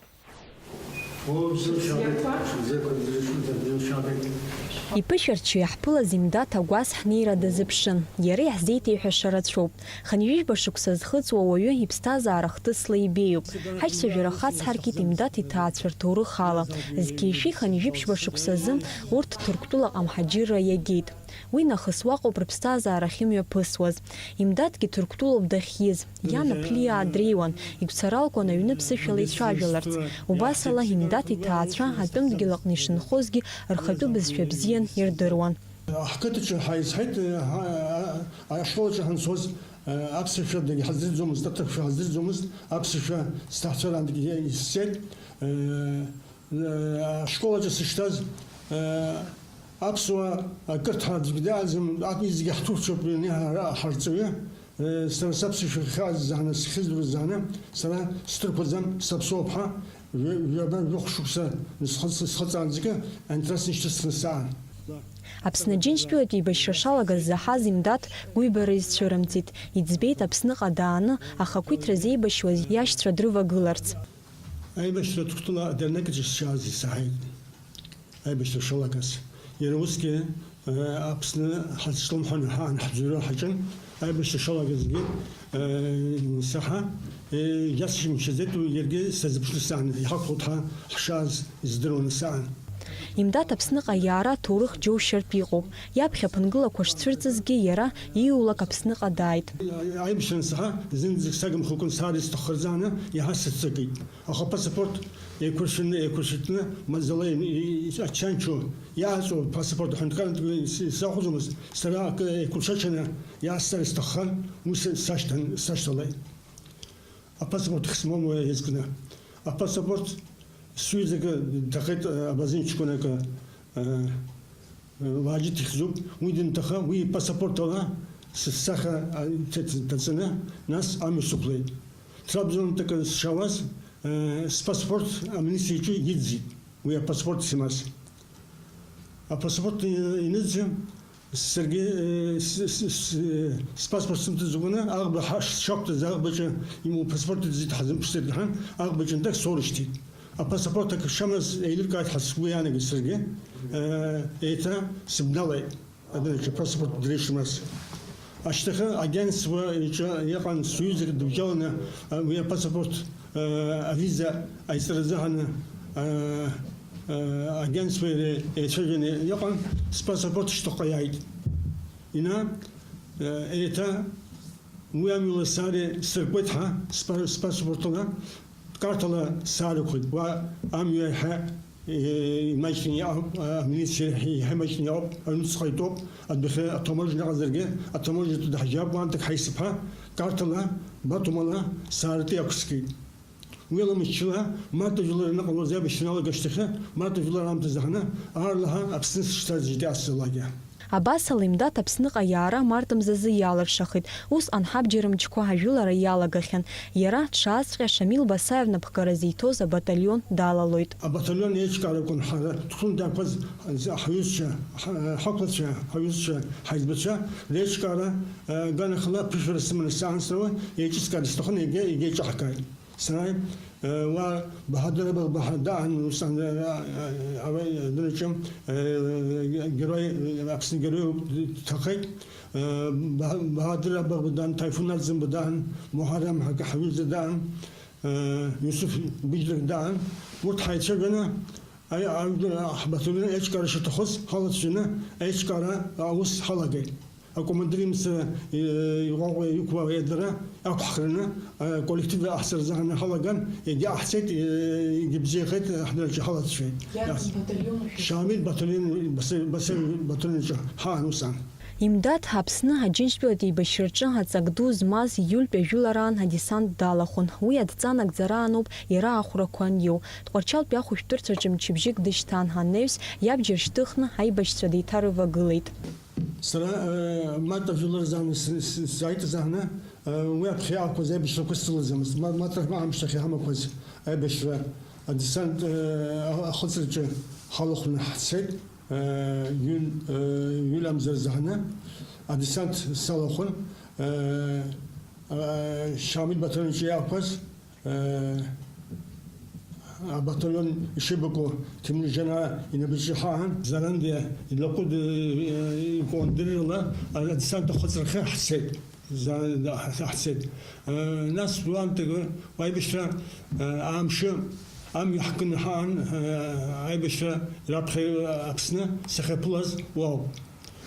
Иԥышәарччо иаҳԥылаз Имдаҭ Агәас ҳнеира дазыԥшын. Иара иаҳзеиҭеиҳәаша рацәоуп. Хынҩажәижәба шықәса зхыҵуа уаҩы иԥсҭазаара хҭысла ибеиоуп. Ҳаицәажәара хацҳаркит Имдаҭ иҭаацәа рҭоурых ала. Зқьи жәшәи хынҩажәижәба шықәсазы урҭ Ҭырқәтәылаҟа амҳаџьырра иагеит. Уи нахыс уаҟоуп рыԥсҭазаара ахьымҩаԥысуаз. Имдаҭгьы Ҭырқәтәылоуп дахьиз. Иан аԥлиаа дреиуан, игәцаралкуан аҩны ԥсышәала ицәажәаларц. Убасала, Имдаҭ иҭаацәа атәым дгьыл аҟны ишынхозгьы рхатәы бызшәа бзиан ирдыруан. Ҳқыҭаҿы ҳаизҳаит, ҳа-, ашкол аҿы ҳанцоз, аԥсышәа дагьҳаздырӡомызт, аҭырқәшәа ҳаздырӡомызт, аԥсышәа сҭаацәараангьы исҵеит. Ашкол аҿы сышьҭаз, аԥсуаа акырҭ ҳәа аӡәгьы дааӡам, ак-, зегьы ҳҭурцәоуп, ани ҳара ҳарҵаҩы. Сара саԥсышәа хьаазааны, схьызрызааны, сара сдырқәаӡам, саԥсуоуп ҳәа, ҩа-, ҩаба, жәохә шықәса схы-, схыҵаанӡагьы анҭра сышьҭысхны саан. Аԥсны Џьынџьтәылатә еибашьра шалагаз заҳаз Имдаҭ гәыҩбара изцәырымҵит, иӡбеит Аԥсныҟа дааны ахақәиҭра зеибашьуаз иашьцәа дрывагыларц. Аибашьра Ҭырқәтәыла адырнекаҿы сшааз исаҳаит. Аибашьра шалагаз. Иара усгьы, э, Аԥсны ҳазҿлымҳаны ҳаан ҳӡырҩра ҳаҿын. Аибашьра шалагазгьы, э, саҳа, э, иаҵшьымчаӡеит уи, иаргьы сазыԥшны саан, иҳақәлоит ҳәа ҳшааз издыруаны саан. Имдаҭ Аԥсныҟа иаара аҭоурых џьоушьартә иҟоуп. Иаԥхьа аԥынгылақәа шцәырҵызгьы иара ииулак Аԥсныҟа дааит. Аибашьра ансаҳа, зынӡак сагымхакәан саар исҭаххарзааны иаҳа сыццакит. Аха апаспорт еиқәыршәаны, еиқәыршәатәны маӡала им-, и-, и-, аччанчо иааҵоу апаспорт аҳәынҭқарратә ис-, исахәаӡомызт, сара акы еиқәыршәачаны иаасзар сҭаххан, уи са-, сашьҭан, сашьҭалеит. Апаспорт хсмоума иазкны. Апаспорт сҩызак дҭахеит, абазин ҷкәынак, Уаџьыҭ ихьӡуп, уи дынҭаха, уи ипаспорт ала сыссаха, а, ҭ-, ҭ-, ҭаҵаны, нас амҩа сықәлеит. Трабзонтәык сшаауаз, э, спаспорт амилициаҿы иӡӡеит, уи апаспорт сымаз. Апаспорт и-, иныӡӡа, саргьы, э, с-, с-, с-, э, спаспорт сымҭаӡакәаны, аӷба ҳа-, шақәтәаз аӷбаҿы имоу паспорт ыӡӡеит, ҳазымԥшӡеит рҳәан, аӷбаҿы нтәак соурышьҭит. Апаспорт акы шамаз еилыркааит ҳәа сгәы иаанагеит саргьы. Э, еиҭа сыбналеит адәаҿы апаспорт дреишмас. Ашьҭахьы агентство иҿы иҟан сҩызак дыбжьаланы, э, уи апаспорт, э, авиза аизҵара азыҳәаны, э, э, агентство иара еицәажәаны иҟан, спаспорт шьҭахьҟа иааит. Ина, э, еиҭа Уи амҩала саари сыркуеит ҳәа, спа-, спаспортла, карҭала саарықәлеит. Уа амҩа иаҳа, э, имаҷны иҟоуп, амилициа иаҳа имаҷны иҟоуп, аҩныҵҟа итәоуп, адәахьы атаможня ыҟазаргьы, атаможнятә даҳжьап, уантәык ҳаисып ҳәа, карҭала, батумала саарты иақәскит. Уи ала мчыла, март ажәлар аныҟалоз аибашьра аналага ашьҭахьы, март ажәлар аамҭазы даҳаны, аарлаҳәа Аԥсны сышцаз жьеит асзалагьы. Абас ала Имдаҭ Аԥсныҟа иаара март мзазы иалыршахеит. Усҟан ҳабџьар мчқәа ажәылара иалагахьан. Иара дшаазҵәҟьа Шамил Басаев напхгара зиҭоз абаталион далалоит. Абаталион еиҿкаара акәын ҳара ҳхәы дақәаз ҳҩызцәа, ҳа-, ҳақәлацәа, ҳаҩызцәа, ҳаиҵбацәа реиҿкаара, э, аганахьала аԥышәара сыманы саанҵыра еиҿыскаар сҭахын, егьа, егьа еиҿаҳкааит. Сара, э, уа Баҳадыр Абаӷба ҳәа даан, усҟан, э, э, э, адырраҿы, э, герой, э, Аԥсны герой дҭахеит. Э, Баҳ-, Баҳадыр Абаӷба даан, Ҭаифун Арӡынба даан, Муҳаррам ҳәа ҳаҩыза даан, э, Иусуф Быџьлак даан. Урҭ ҳаицәажәаны, аи-, аи-, ҳбаталион аиҿкаара шаҭахыз ҳалацәажәаны аиҿкаара аус ҳалагеит. Акомандир имца, э, иҟәаҟәа иқәлауа иадара ақәҳхраны, э, коллектив аҳцара азыҳәан ҳалаган, егьа аҳцеит, э, егьыбзиахеит, ҳдырраҿы ҳалацәажәеит. Иарбан баталион? Шамил баталион, Басаев, Басаев баталион аҿы ҳаан усҟан. Имдаҭ Аԥсны Аџьынџьтәылатә еибашьраҿы аҵак ду змаз ииультәи ажәылараан адесант далахәын. Уи адҵа нагӡараануп иара ахәрақәа аниоу. Тҟәарчалтәи ахәышәтәырҭаҿы мчыбжьык дышьҭан, анаҩс иабџьар шьҭыхны аибашьцәа деиҭарывагылеит. Сара, э, март ажәылар азы ан-, с-, с-, сааит азы аны, э, уи аԥхьа иаақәаз аибашьрақәа срылаӡамызт. Ма-, март амшьҭахь иҳамақәаз аибашьра адесант, э, а-, ахыҵраҿы ҳалахәны ҳцеит, э, июль, э, июль амза рзы ҳаны адесант салахәын, э, э, Шамил батальон аҿы иаақәаз, Э, абаталион ишеибакәу Ҭемурџьанаа инапаҿы ҳаан, Зарандиа илаҟәыд, э, икомандирла адесант ахыҵрахьы ҳцеит. За-, да, ҳ-, ҳцеит. Э, нас уантәи аибашьра, э, амшын, амҩа ҳкны ҳаан, э, аибашьра раԥхьа Аԥсны сахьаԥылаз уаауп.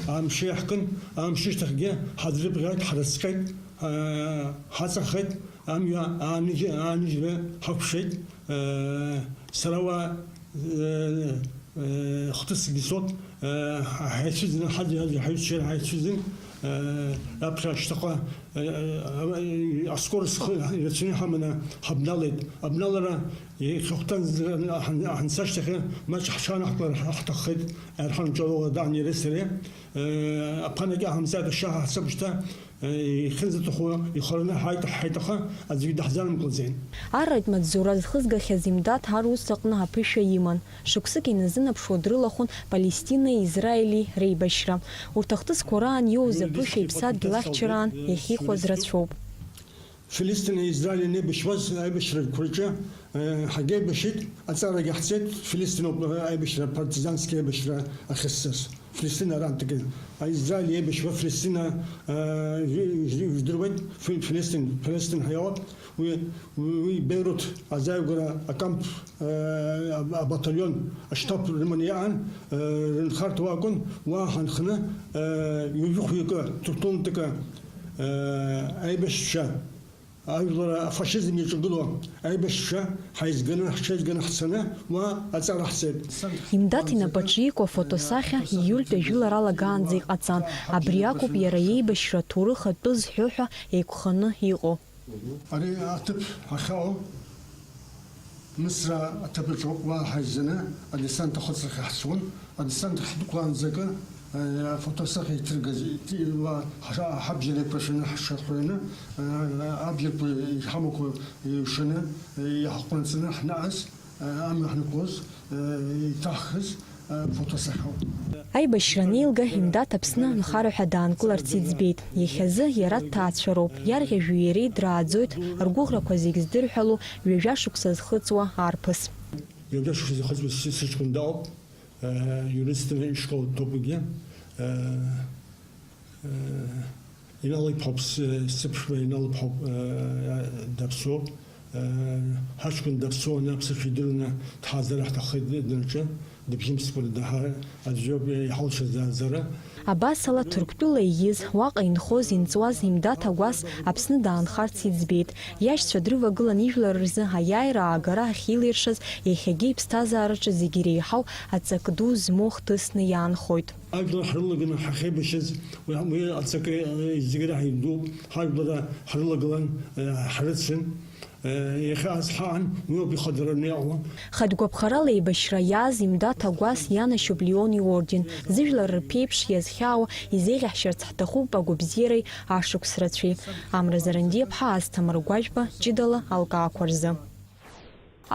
Амшын иаҳкын, амшын шьҭахьгьы ҳадрыбӷьааит, ҳрыцҟьеит, аа, ҳаҵахеит, амҩа ааныжь-, ааныжьра ҳақәшеит, аа, сара уа, э, э, хҭысгьы соуп, э, ҳаицәыӡны, ҳаӡәы-ҳаӡәы ҳаҩцәа ҳаицәыӡын, э, раԥхьа ашьҭахьҟа, э, э, аскорость хы-, ирацәаны ҳаманы ҳабналеит. Абналара Ихыхәҭан ҳан-, ҳанцашьҭахьы маҷ ҳҽаанаҳкылар ҳ-, ҳҭаххеит, Ерҳан Ҷалоу даан иареи сареи. Э, аԥханагьы ҳамҵааит, ашьа ҳаццап шьҭа, э, ихьынӡаҭаху ихараны ҳаит, ҳаит, аха аӡәгьы даҳзанамкылаӡеит. Арратә маҵзура зхызгахьаз Имдаҭ ар ус аҟны аԥышәа иман. Шықәсык иназынаԥшуа дрылахәын Палестинеи Израили реибашьра. Урҭ ахҭысқәа раан иоуз аԥышәа иԥсадгьыл ахьчараан иахьихәаз рацәоуп. Филистини Израили анеибашьуаз аибашьрақәа рҿы, э, ҳагьеибашьит, аҵарагьы ҳцеит, Филистиноуп, э, аибашьра, партизански аибашьра ахьысзыз. Филистин арантәгьы. Израили еибашьуа Филистина, э, ижи-, ижи-, иждыруеит, Фи-, Филистин, Филистин ҳәа иауп. Уи, уи, уи Бейрут азааигәара акамп, э, аб-, абаталион аштаб рыманы иҟан, э, рынхарҭа уа акәын, уа ҳанхны, э, ҩажәи хәҩакы, ҭырқәтәылантәык, э, аибашьцәа Ажәлар афашизм иаҿагылоу аибашьцәа ҳаизганы, ҳҽеизганы ҳцаны, уа аҵара ҳцеит. Имдаҭ инапаҿы ику афотосахьа ииультәи ажәылара алагаанӡа иҟаҵан. Абри акәуп иара иеибашьра аҭоурых атәы зҳәо ҳәа еиқәханы иҟоу. Ари аҭыԥ ахьаау Мысра аҭыԥаҿы уа ҳаизаны адесант ахыҵрахь ҳцон. Адесант ҳдәықәлаанӡакы, э, афотосахьа иҭыргаз, ити-, уа ҳа-, ҳабџьар еиқәыршәаны ҳшьақәырҩаны, э, абџьарқәа иҳамақәа еиҩшаны, э, иаҳҟәанҵаны ҳнаҟаз, э, амҩа ҳнықәлоз, э, иҭаҳхыз, э, фотосахьоуп. Аибашьра анеилга, Имдаҭ Аԥсны анхара ҳәа даанкыларц иӡбеит. Иахьазы иара дҭаацәароуп. Иарӷьажәҩеи иареи драаӡоит, ргәыӷрақәа зегь здырҳәалоу ҩажәа шықәса зхыҵуа арԥыс. Ҩажәа шықәса зхыҵуа сыҷкәын дауп, э, иуристтә ишкол дҭоуп егьи. Э, э, иналиԥхьоуп, с-, сыԥшәма иналиԥхьоуп, э, даԥсоуп. Э, ҳаҷкәын даԥсоу аԥсышәа идыруаны дҳазар ҳҭаххеит данаҿы, дыбжьымсқәа даҳар аӡәы иоуп иҳалшаз аӡара. Абасала, Ҭырқәтәыла ииз, уаҟа инхоз, инҵуаз Имдаҭ Агәас Аԥсны даанхарц иӡбеит. Иашьцәа дрывагылан ижәлар рзы аиааира аагара ахьилиршаз, иахьагьы иԥсҭазаараҿы зегь иреиҳау аҵак ду змоу хҭысны иаанхоит. Ажәлар ҳрылаганы ҳахьеибашьыз, уи, уи аҵакы, э, зегь раҳа идууп. Ҳажәлар ҳрылагылан, э, ҳрыцын. Иахьа азҳаан, уи ауп ихадараны иҟоу. Хатә гәаԥхарала еибашьра иааз Имдаҭ Агәас ианашьоуп Леон иорден, зыжәлар рԥеиԥш иазхьаауа, изеиӷьаҳшьарц ҳҭахуп агәабзиареи ашықәс рацәеи. Амра Зарандиаԥҳа, Асҭамыр Гәажәба, ҷыдала алкаақәа рзы.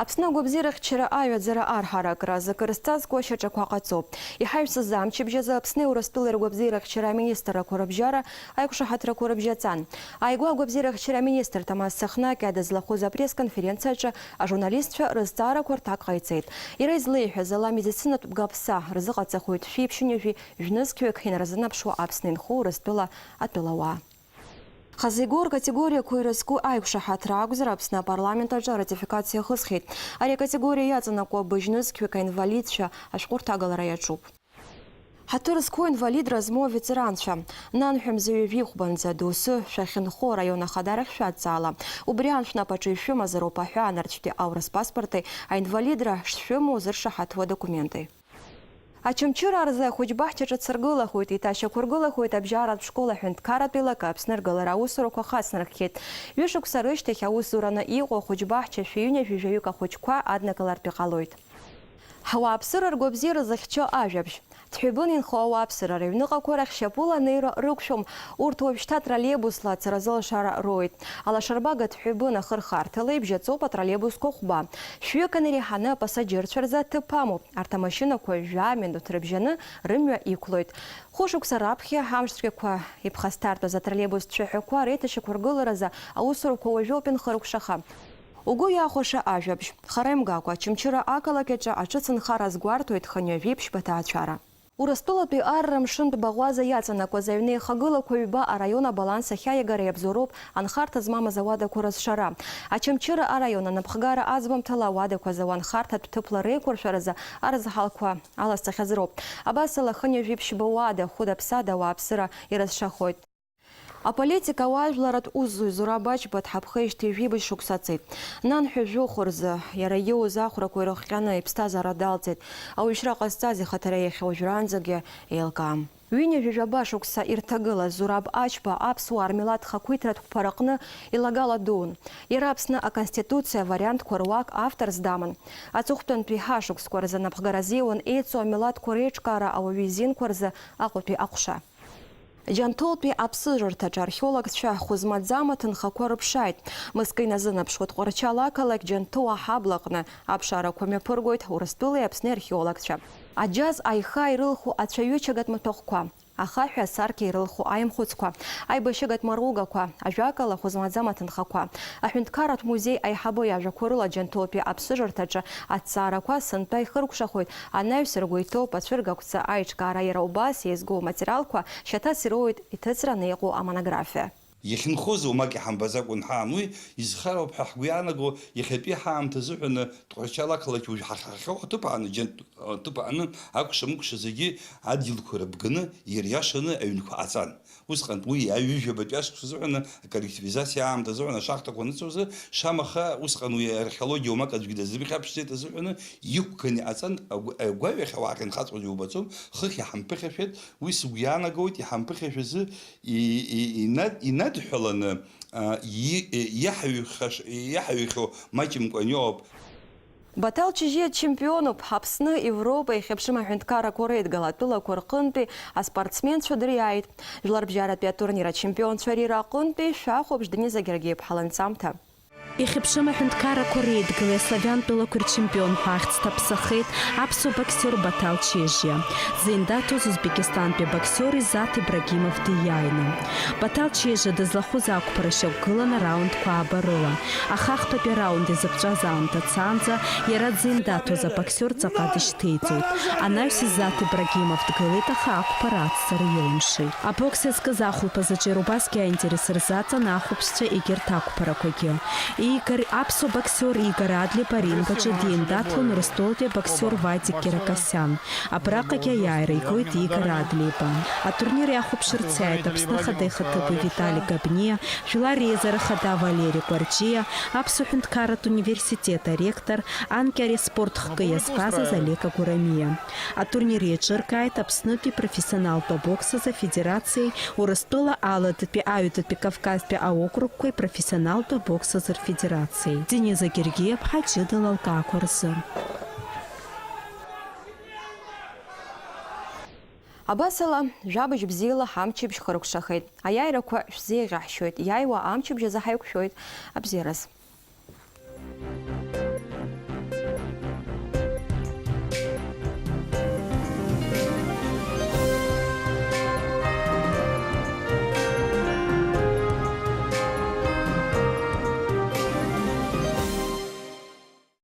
Аԥсны агәабзиарахьчара аҩаӡара арҳаракра азы кыр зҵазкуа шьаҿақәа ҟаҵоуп. Иҳаҩсыз амчыбжь азы Аԥсни Урыстәылеи ргәабзиарахьчара аминистррақәа рыбжьара аиқәшаҳаҭрақәа рыбжьаҵан. Ааигәа агәабзиарахьчара аминистр Ҭамаз Сахнакиа дызлахәыз апресс-конференциаҿы ажурналистцәа рызҵаарақәа рҭак ҟаиҵеит. Иара излеиҳәаз ала, медицинатә бгаԥса рзыҟаҵахоит шәиԥшьынҩажәи жәнызқьҩык инарзынаԥшуа Аԥсны инхо Урыстәыла атәылауаа. Хазигор категориақәа ирызку аиқәшаҳаҭра акәзар, Аԥсны апарламент аҿы аратификациа ахысхьеит. Ари акатегориа иаҵанакуа быжьнызқьҩык аинвалидцәа ашәҟәырҭагалара иаҿуп. Ҳаҭыр зқәу инвалидра змоу аветеранцәа, нанҳәа мза ҩажәи хәбанӡа доусы шәахьынхо араион ахадарахь шәадҵаала. Убри аан шәнапаҿы ишәымазароуп аҳәаа нарцәтәи аурыс паспорти аинвалидра шшәымоу зыршаҳаҭуа документи. Очамчыра рзы ахәыҷбаҳчаҿы цыргылахоит, еиҭашьақәыргылахоит абжьаратә школ аҳәынҭқарратә еилакы Аԥсны ргылара аусурақәа хацнаркхьеит. Ҩышықәса рышьҭахь аусураны иҟоу ахәыҷбаҳча шәи ҩынҩажәи жәаҩык ахәыҷқәа аднакылартә иҟалоит. Ҳауааԥсыра ргәабзиара зыхьчо ажәабжь. Ҭҳәыбын инхо ауааԥсыра рыҩныҟақәа рахь шьапыла анеира рықәшәом. Урҭ уажәшьҭа троллейбусла ацара зылшара роуеит. Алашарбага Ҭҳәыбын ахырхарҭала ибжьаҵоуп атроллейбусқәа хәба. Шәҩык инареиҳаны апасаџьырцәа рзы аҭыԥ амоуп. Арҭ амашьынақәа жәаа минуҭ рыбжьаны рымҩа иқәлоит. Хәышықәса раԥхьа амш цәгьақәа иԥхасҭартәыз атроллейбус цәаҳәақәа реиҭашьақәыргыларазы аусурақәа уажәоуп инхыркәшаха. Угәы иахәаша ажәабжь. Хара имгакәа, Очамчыра ақалақь аҿы аҿыц нхара азгәарҭоит хынҩажәи ԥшьба ҭаацәара. Урыстәылатәи арра мшынтә баӷәаза иаҵанакуаз аҩны еихагылақәа ҩба араион абаланс ахь аиагара иабзоуроуп анхарҭа змамыз ауадақәа рызшара. Очамчыра араион анапхгара аӡбамҭала ауадақәа зауа анхарҭатә ҭыԥла реиқәыршәаразы арзаҳалқәа аласҵахьаз роуп. Абасала, хынҩажәи ԥшьба уада, хәыда-ԥсада ауааԥсыра ирызшахоит. Аполитика ауаажәларатә усзуҩ Зураб Ачба дҳаԥхеижьҭеи жәибжь шықәса ҵит. Нанҳәа жәохә рзы иара ииуз ахәрақәа ирыхҟьаны иԥсҭазаара далҵит. Ауаҩшьра ҟазҵаз ихаҭара иахьа уажәраанӡагьы еилкаам. Ҩынҩажәи жәаба шықәса ирҭагылаз Зураб Ачба аԥсуаа рмилаҭ хақәиҭратә қәԥараҟны илагала дуун. Иара Аԥсны аконституциа авариантқәа руак авторс даман. Аҵыхәтәантәи ҳашықәсқәа рзы анапхгара азиуан еицу амилаҭқәа реиҿкаара ауаҩы изинқәа рзы Аҟәатәи аҟәша. Џьанҭоутәи аԥсыжрҭаҿы археологцәа хәы змаӡам аҭынхақәа рыԥшааит. Мызкы иназынаԥшуа Тҟәарчал ақалақь Џьанҭоуа аҳабла аҟны аԥшаарақәа мҩаԥыргоит Урыстәылеи Аԥсни археологцәа. Аџьаз аиха ирылху ацәаҩычагатә маҭәахәқәа. Ахаҳәи асаркьеи ирылху аимхәыцқәа, аибашьыгатә маругақәа, ажәакала, хәы змаӡам аҭынхақәа. Аҳәынҭқарратә музеи аиҳабы иажәақәа рыла Џьанҭоутәи аԥсыжырҭаҿы аҭҵаарақәа сынтәа ихыркәшахоит, анаҩс ргәы иҭоуп ацәыргақәҵа аиҿкаара, иара убас еизгоу аматериалқәа шьаҭас ироуеит иҭыҵраны иҟоу амонографиа. Иахьынхоз уамак иҳамбаӡакәан ҳаан, уи изхароуп ҳәа ҳгәы иаанаго, иахьатәи ҳаамҭа азыҳәаны Тҟәарчал ақалақь уажә ҳахьахьоу аҭыԥ ааны, џьант-, аҭыԥ ааны акәша-мыкәша зегьы адгьылқәа рыбганы ириашаны аҩнқәа ҟаҵан. Усҟан уи аҩажәабатәи ашықәс азыҳәаны, аколлективизациа аамҭа азыҳәаны ашахтақәа аныцәоу азы, шамаха усҟан уи археологиа уамак аӡәгьы дазымхьаԥшӡеит азыҳәаны, иқәганы иҟаҵан, агә-, агәаҩахь ауаа ахьынхаҵәҟьоз иубаӡом, хыхь иҳамԥыхьашәеит, уи сыгәы иаанагоит, иҳамԥыхьашәазы и-, и-, инад-, инадҳәаланы, а, и-, и-, иаҳаҩхаш-, иаҳаҩхьоу маҷымкәан иоуп. Баҭал Чежиа чемпионуп. Аԥсны, Европа ихьыԥшым аҳәынҭқаррақәа реидгыла атәылақәа рҟынтәи аспортсменцәа дыриааит. Жәларбжьаратәи атурнир ачемпионцәа рира аҟынтәи шәахәаԥш Дениза Гергиаԥҳа ланҵамҭа. Ихьыԥшым аҳәынҭқаррақәа реидгылеи аславиан тәылақәеи рчемпион ҳәа ахьӡ ҭаԥсахеит аԥсуа боксиор Баҭал Чежиа. Дзиндаҭәоз Узбекистантәи абоксиор Иззат Ибрагимов диааины. Баҭал Чежиа дызлахәыз ақәԥара шьақәгылан араундқәа ааба рыла. Аха ахԥатәи араунд изыԥҵәаз аамҭа цаанӡа иара дзиндаҭәоз абоксиор ҵаҟа дышьҭеиҵоит. Анаҩс Иззат Ибрагимов дгылеит, аха ақәԥара аццара илымшеит. Абокс иазкыз ахәылԥазаҿ иара убасгьы аинтерес рзаҵан ахәаԥшцәа егьырҭ ақәԥарақәагьы. Игор, аԥсуа боксиор Игор Адлеиба аринг аҿы дииндаҭлон Урыстәылатәи абоксиор Вадик Киракосиан. Абраҟагьы аиааира игоит Игор Адлеиба. Атурнир иахәаԥшырц иааит Аԥсны Ахада ихаҭыԥуаҩ Витали Габниа, Жәлар Реизара Ахада Валери Кәарҷиа, Аԥсуа ҳәынҭқарратә университет аректор, анкьари аспорт хкы иазҟазаз Олег Агәырамиа. Атурнир еиҿыркааит Аԥснытәи профессионалтә абокс азы афедерациеи Урыстәыла Аладатәи Аҩадатәи Кавказтәи аокругқәеи профессионалтә абокс азы рфедерациеи. Дениза Гергиаԥҳа ҷыдала алкаақәа рзы. Абасала, жәабжь бзиала ҳамчыбжь хыркәшахеит. Аиааирақәа шәзеиӷьаҳшьоит, иааиуа амчыбжь азы ҳаиқәшәоит. Абзиараз.